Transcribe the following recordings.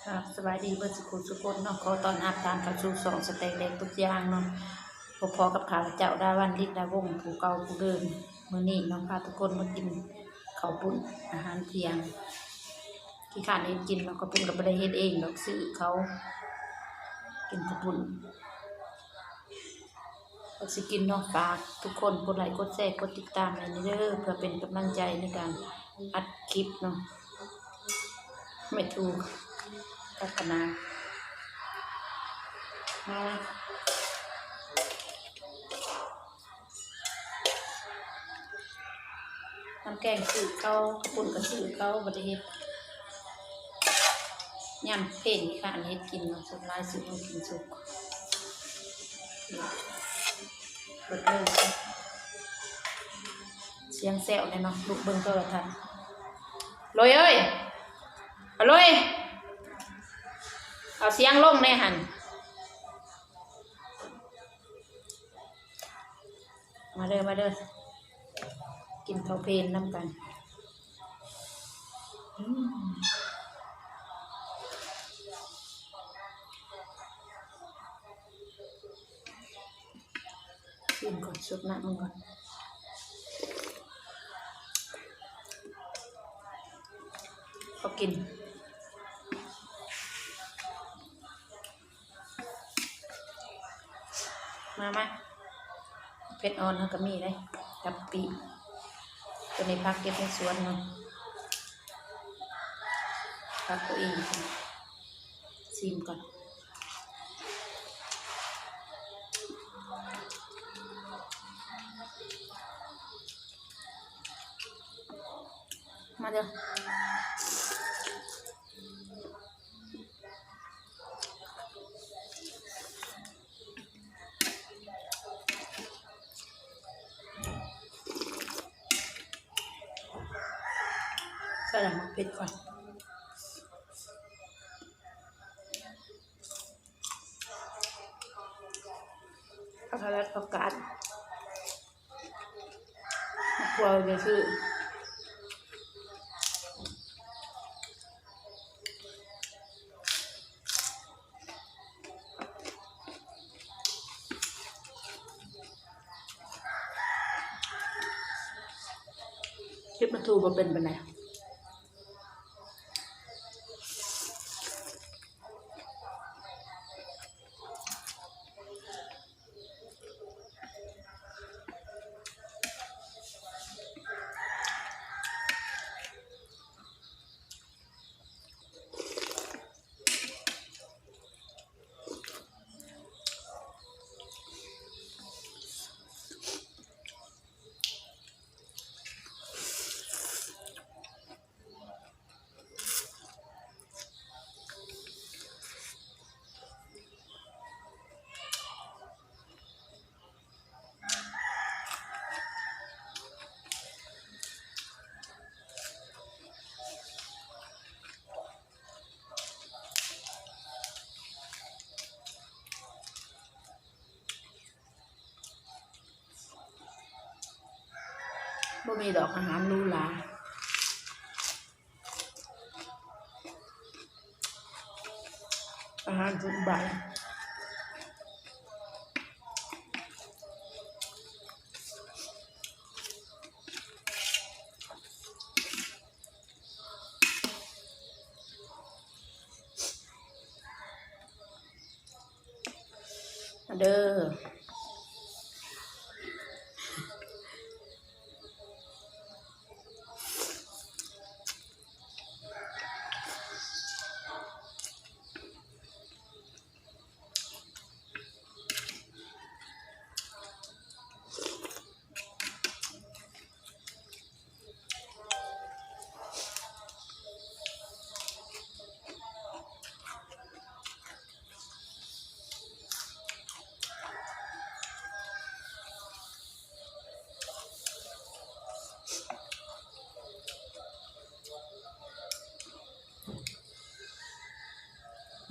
ຄັບ ສະບາຍດີເບິດສຸຂູສຸຄົນເນາະ, ຂໍຕ້ອນຮັບທ່ານເຂົ້າສູ່ຊ່ອງສະແຕັກແດກທຸກຢ່າງເນາະ. ພົບພໍ້ກັບຂ້າພະເຈົ້າ ດາວັນ ລິດດາວົງ ຜູ້ເກົ່າຜູ້ເດີມ. ມື້ນີ້ເນາະ ພາທຸກຄົນມາກິນເຂົ້າປຸ້ນ ອາຫານທ່ຽງ. ຂີ້ຄ້ານເຮັດກິນເນາະ, ເຂົ້າປຸ້ນກໍບໍ່ໄດ້ເຮັດເອງດອກ ຊື້ເຂົາ ກິນເຂົ້າປຸ້ນ. ກໍຊິກິນເນາະ, ຝາກທຸກຄົນກົດໄລ ກົດແຊ ກົດຕິດຕາມໃຫ້ແດ່ເດີ ເພື່ອເປັນກຳລັງໃຈໃນການອັດຄລິບເນາະ. ແມ່ທູກັບຄະນາ ມາ ນ້ຳແກງຊື້ເຂົາ, ເຂົ້າປຸ້ນກໍຊື້ເຂົາ, ບໍ່ໄດ້ເຮັດ. ຍາມເພນນີ້ຄ່ະ ອັນເຮັດກິນເນາະ, ສ່ວນຫຼາຍຊື້ຂອງກິນສຸກ ເບິດເລີຍ. ສຽງແຊວແດ່ເນາະ, ລຸກເບິ່ງໂທລະທັດ. ໂລຍເອີຍ ອາໂລຍ ເອົາສຽງລົງແດ່ຫັ້ນ. ມາເດີ ມາເດີ ກິນເຂົ້າເພນນຳກັນ. ອືມ ຊີມກ່ອນ ຊົດນ້ຳມັນກ່ອນ ກໍກິນ. ມາ ມາ ເຜັດອ່ອນເຮົາກໍມີເດ້ ກັບປີ້ງ. ຕົວນີ້ຜັກເກັບໃນສວນເນາະ, ຜັກຕົວເອງ. ຊີມກ່ອນ. ມາເດີ. ໃສ່ນ້ຳໝາກເຜັດກ່ອນ. ເອົາສະລັດຜັກກາດ ມາຄົວໄປຊື້. ເຮັດປາທູບໍ່ເປັນປານໃດ. ບໍ່ມີດອກອາຫານຫຼູຫຼາ. ອາຫານທຸກບາດ. ມາເດີ.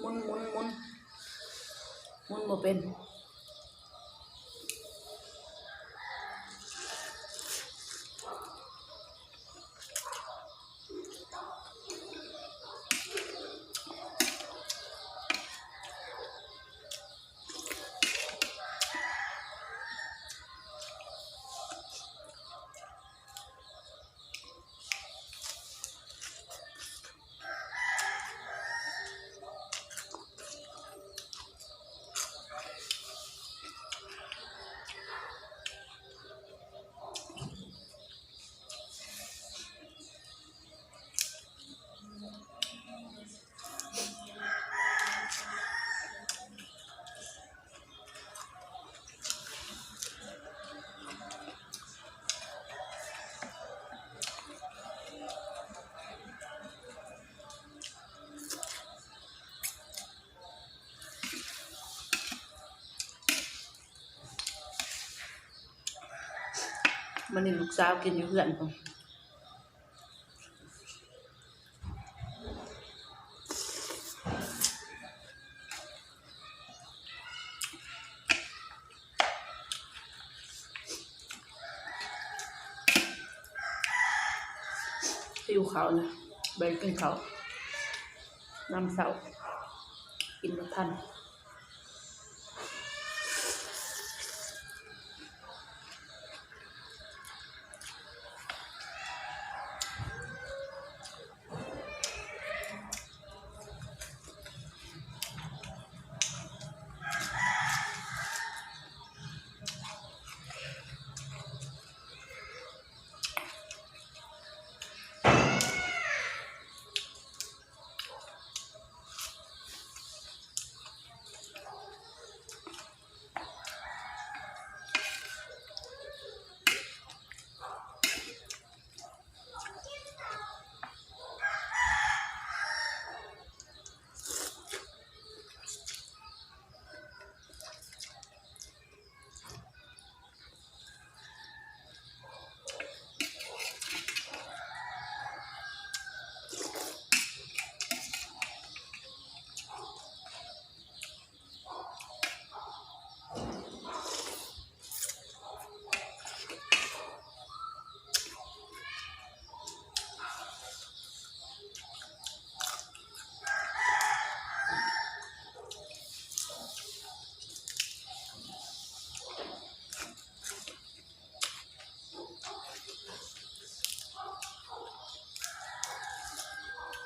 ໝຸນ ໝຸນ ໝຸນ ໝຸນບໍ່ເປັນ. ມ ອັນນີ້ລູກສາວກິນຢູ່ເຮືອນພຸ້ນ. ຫິວເຂົ້ານະ ບໍ່ໄດ້ກິນເຂົ້າຍາມເຊົ້າ ກິນບໍ່ທັນ.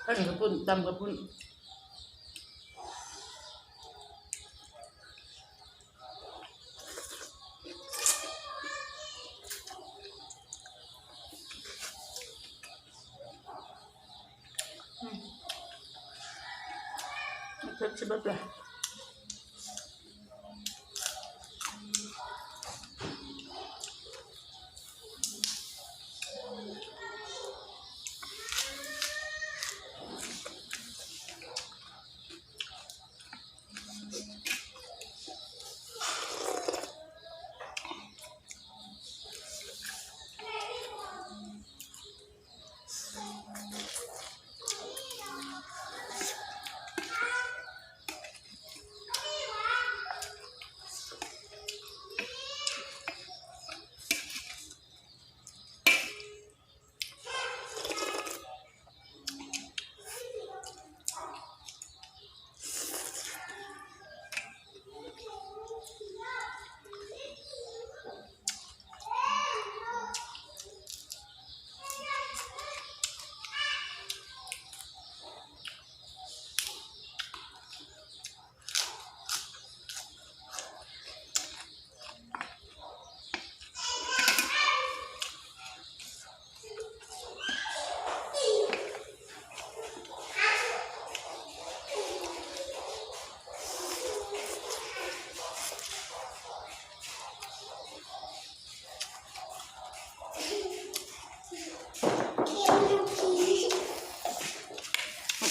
ອັນນີ້ເຂົ້າປຸ້ນ ຕຳເຂົ້າປຸ້ນ. ອືມ ເຜັດຊິເບິດລະ.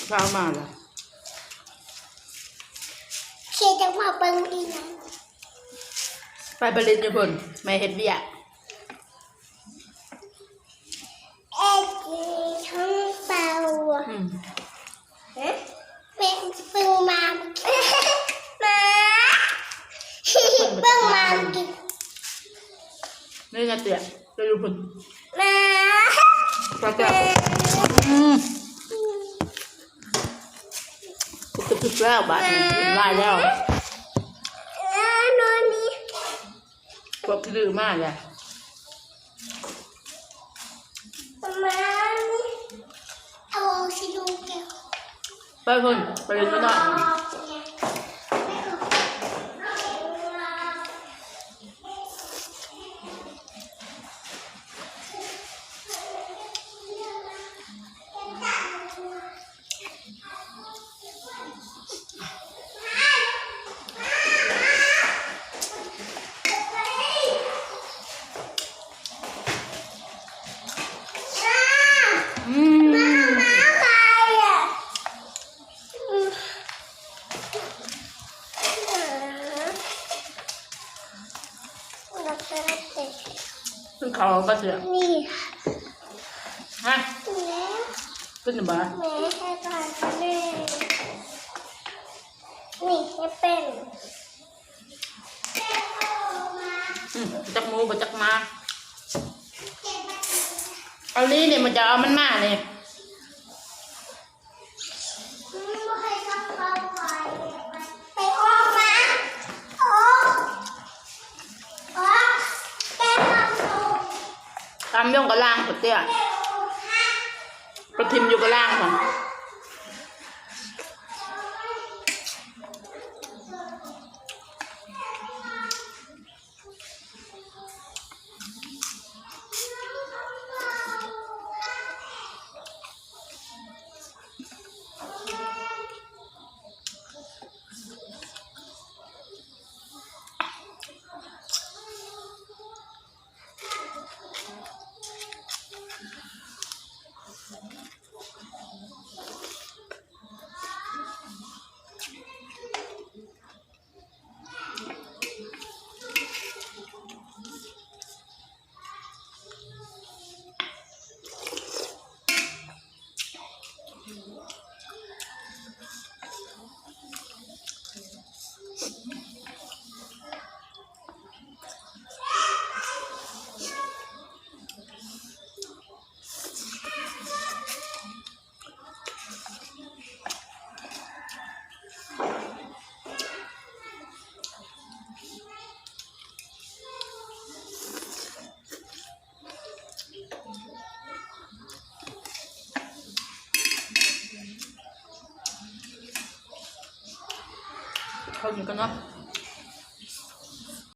ເຊົ້າມາລະ ເຂົາຈະມາເບິ່ງອີ່ຫຍັງ? ໄປໄປຫຼິ້ນຢູ່ພຸ້ນ ແມ່ເຮັດວຽກ. ເອັດກິນຂອງເປົ່າ. ອືມ ຮະ ແມ່ເບິ່ງມາ ມາ ເບິ່ງມາກິນ ນີ້ນະເຕ້ຍ ໄປຢູ່ພຸ້ນ ມາ ໄປເຕ້ຍ. ອືມ ຄືແລ້ວບາດນີ້ ກິນຫຼາຍແລ້ວ ພວກຂີ້ດື້ມາແລ້ວ. ໄປພຸ້ນ ໄປຫຼິ້ນຢູ່ນອກ. ອືມ ອືມ. ເຂົາບໍ່ເຊື່ອ ນີ້ ຮະ ນີ້ ຂຶ້ນບໍ່ ແມ່ໃຫ້ກ່ອນ ນີ້ ນີ້ໃຫ້ເປັນ ອືມ ຈັກໝູບໍ່ຈັກໝາ ເອົານີ້ ນີ້ມັນຈະເອົາມັນມານີ້. ຕຳຢູ່ກະລ່າງພຸ້ນເຕ້ ໄປຖິ້ມຢູ່ກະລ່າງພຸ້ນ. ເຂົ້າກິນກ່ອນເນາະ.